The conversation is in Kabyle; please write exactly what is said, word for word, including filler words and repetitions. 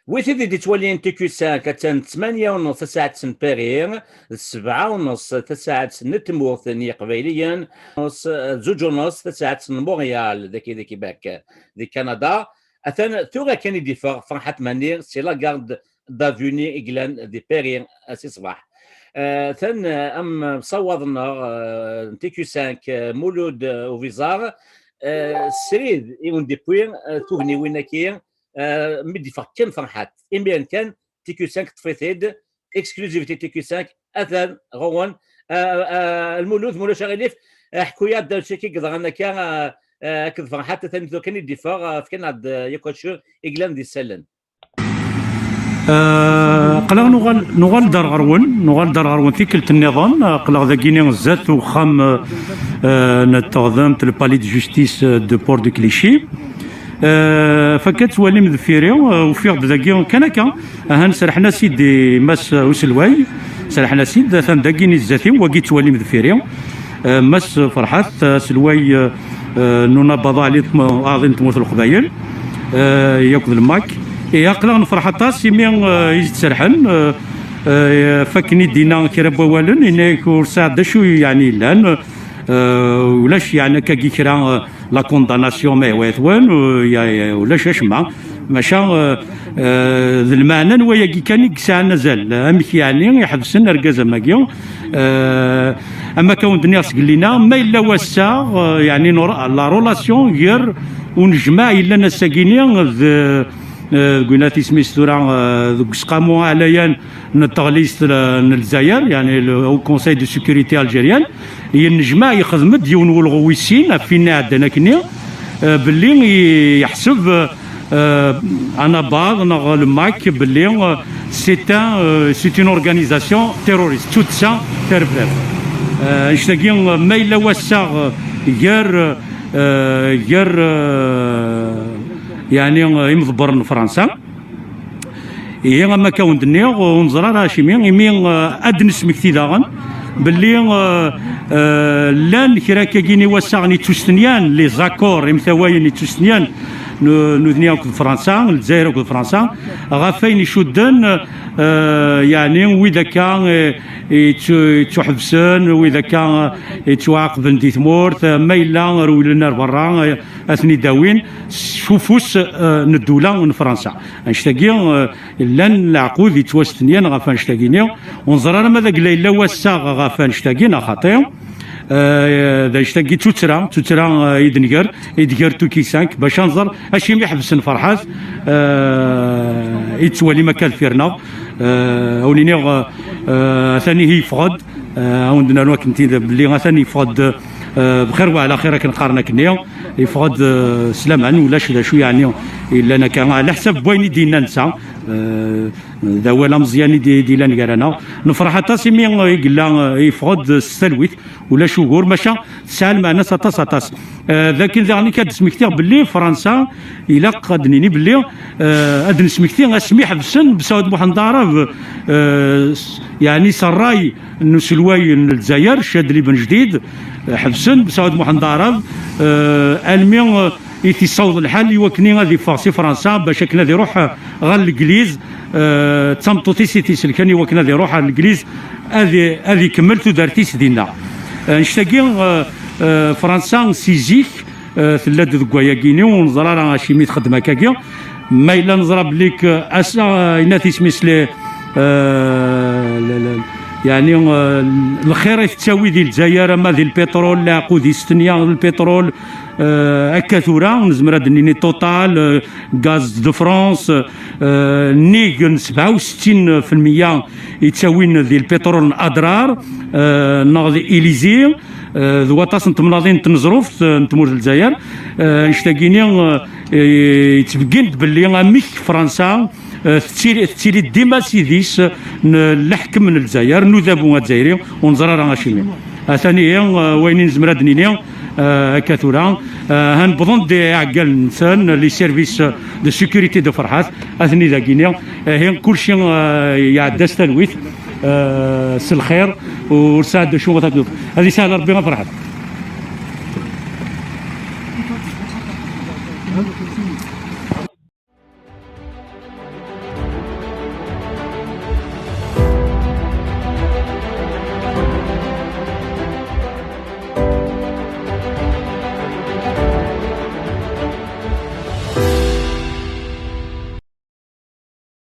Wi tid i d-ittwalin T Q cinq, attan d ttmanya u nneṣ tasaɛet n Paris, d sebɛa u nneṣ tasaɛet n tmurt n Yiqbayliyen, nneṣ, zuǧ u nneṣ tasaɛet n Montréal, dagi di Québec, di Canada. Atan tura kan i d-iffeɣ Ferḥat Mhenni si la gare d'Avenue i yellan di Paris, ass-a ṣṣbeḥ. Eh, atan, eh, amsawaḍ-nneɣ, eh, n T Q cinq, eh, Mulud, eh, Ubizar, eh, srid i wen-d-iwwi, eh, tugniwin-agi, eh, mi d-iffeɣ kan Ferḥat. Imiren kan, T Q cinq ṭṭef-it-id, exclusivité T Q cinq, atan ɣur-wen. Eh, eh, Lmulud, ma ulac aɣilif, eh, ḥku-yaɣ-d acu akka i yeḍran akka, eh, eh, akked Ferḥat, atan tura kan i d-iffeɣ, eh, fkan-aɣ-d, eh, yakk acu i yellan d isallen. Eh, aql-aɣ nuɣal, nuɣal-d ar ɣer-wen, nuɣal-d ar ɣer-wen tikkelt nniḍen. Aql-aɣ dagini zdat uxxam, eh, n teɣdemt, le palais de justice, eh, de Port de Clichy. Eh, fakka ttwalim deffir-i, eh, ufiɣ-d dagi kan akka. Ahan serḥen-as-id i Mass uselway, serḥen-as-id, atan dagini zdat-i, wagi ttwalim deffir-i. Eh, Mass Ferḥat, eh, aselway, eh, eh, n unabaḍ aɛli n tm-, aɛḍi n tmurt n Leqbayel, eh, yakk d lmak. Ihi aql-aɣ nefreḥ aṭas imi, eh, i s-d-serḥen, eh, eh, fakken i d-inna kra n wawalen, yenna-yak ur sɛiɣ d acu yeɛni yellan, eh, ulac yeɛni akkagi kra, eh, la condamnation ma ihwa-yatwen, eh, ya-, ya-, ulac acemma. Maca, eh, eh, d lmeɛna n wayagi kan i yesɛan azal. Amek yeɛni iḥebsen argaz am wagi? Eh, am akka wen-d-nniɣ seg llina, ma yella wass-a, eh, yeɛni nor-, la relation gar unejmaɛ yellan ass-agini d, eh, deg winat isem-is tura, eh, deg useqqamu aɛlayan n tɣellist n Lezzayer, yeɛni le Haut Conseil de Sécurité algérienne, yennejmaɛ yexdem-d yiwen n welɣu wis sin ɣef win iɛeddan akkenni, eh, belli i-, yeḥseb, eh, anabaḍ neɣ le mak belli, eh, c'est un, eh, c'est une organisation terroriste, d tuddsa tarbabt. Eh, annect-agi, eh, ma yella wass-a, eh, gar, eh, gar, eh, yeɛni, eh, imḍebbren n Fransa, Ihi, am akka wen-d-nniɣ, ur neẓri ara acimi, imi, eh, ad d-nesmekti daɣen belli, eh, eh, llan kra akkagini wassaɣen yettustenyan, les accords imtawayen yettustenyan, nu-, nudni akked Fransa, Lezzayer akked Fransa, ɣef wayen icudden, eh, yeɛni wid akka, eh, yettu-, yettuḥebsen, wid akka, eh, yettwaɛaqben di tmurt, eh, ma yella rewlen ar berra, eh, ad ten-id-awin s ufus, eh, n ddula n Fransa. Annect-agi, eh, llan leɛqud yettwastenyan ɣef annect-agi-nni. Ur neẓri ara ma d agla yella wassaɣ ɣef annect-agi neɣ xaṭi. Eh, d annect-agi d tuttra, d tuttra, eh, i d-nger, i d-ger Tuki cinq, bac ad nẓer acimi ḥebsen Ferḥat, eh, i tettwalim akka deffir-nneɣ. Eh, a wen-iniɣ, eh, eh, atan ihi yeffeɣ-d, eh, a wen-d-nernu akken belli atan yeffeɣ-d, eh, bxir wa ɛla xir akken qqaren akkenni. Yeffeɣ-d, eh, s laman, ulac d acu yeɛni yellan akka, ɛla ḥsab n wayen i d-yenna netta, eh, d awal ameẓyan i d-, i d-yellan gar-aneɣ. Nefreḥ aṭas imi, eh, i yella, eh, yeffeɣ-d s talwit, ulac ugur, maca tesɛa lmeɛna-s aṭas, aṭas. Eh, d akken daɣen i k-ad d-smektiɣ belli Fransa, ilaq ad d-nini belli, eh, ad d-nesmekti asmi ḥebsen Besaɛud Muḥend Aɛrab, eh, s-, yeɛni s ṛṛay n uselway n Lezzayer, Cadli Ben Jdid, eh, ḥebsen Besaɛud Muḥend Aɛrab, eh, almi, eh, i t-issaweḍ lḥal i wakken ad iffeɣ si Fransa bac akken ad iruḥ ɣer Legliz, eh, d tameṭṭut-is i t-iselken i wakken ad iruḥ ɣer Legliz ad i-, ad ikemmel tudert-is dinna. Eh, annect-agi, eh, eh, Fransa si zik, eh, tella-d deg wayagi-ni, ur neẓri ara acimi txeddem akkagi. Ma yella neẓra belli k-, ass-a, eh, yenna tismisli, eh, l-, l-, yeɛni, eh, lxir i tettawi di Lezzayer, ama di lpiṭrul, leɛqud yestenya lpiṭrul, eh, akka tura, nezmer ad d-nini Total, eh, Gaz de France, eh, nnig n sebɛa u settin fi lmeyya yettawin di lpiṭrul n Adrar, eh, neɣ di Ilizi, eh, d waṭas n temnaḍin n tneẓruft, eh, n tmurt n Lezzayer. Eh, annect-agi-ni, eh, eh, yettbeggin-d belli amek Fransa, eh, tettili, tettili dima s idis n leḥkem n Lezzayer, n udabu azzayri, ur neẓri ara acimi. Atan ihi, eh, wayen i nezmer ad d-nini, eh, akka tura. Eh, han wwḍen-d iɛeggalen-nsen, les services de sécurité de Ferḥat, atni dagini. Ihi, kulci, eh, iɛedda s talwit, eh, s lxir, ur sɛad d acu ad d-, ad isahel Rebbi a Ferḥat.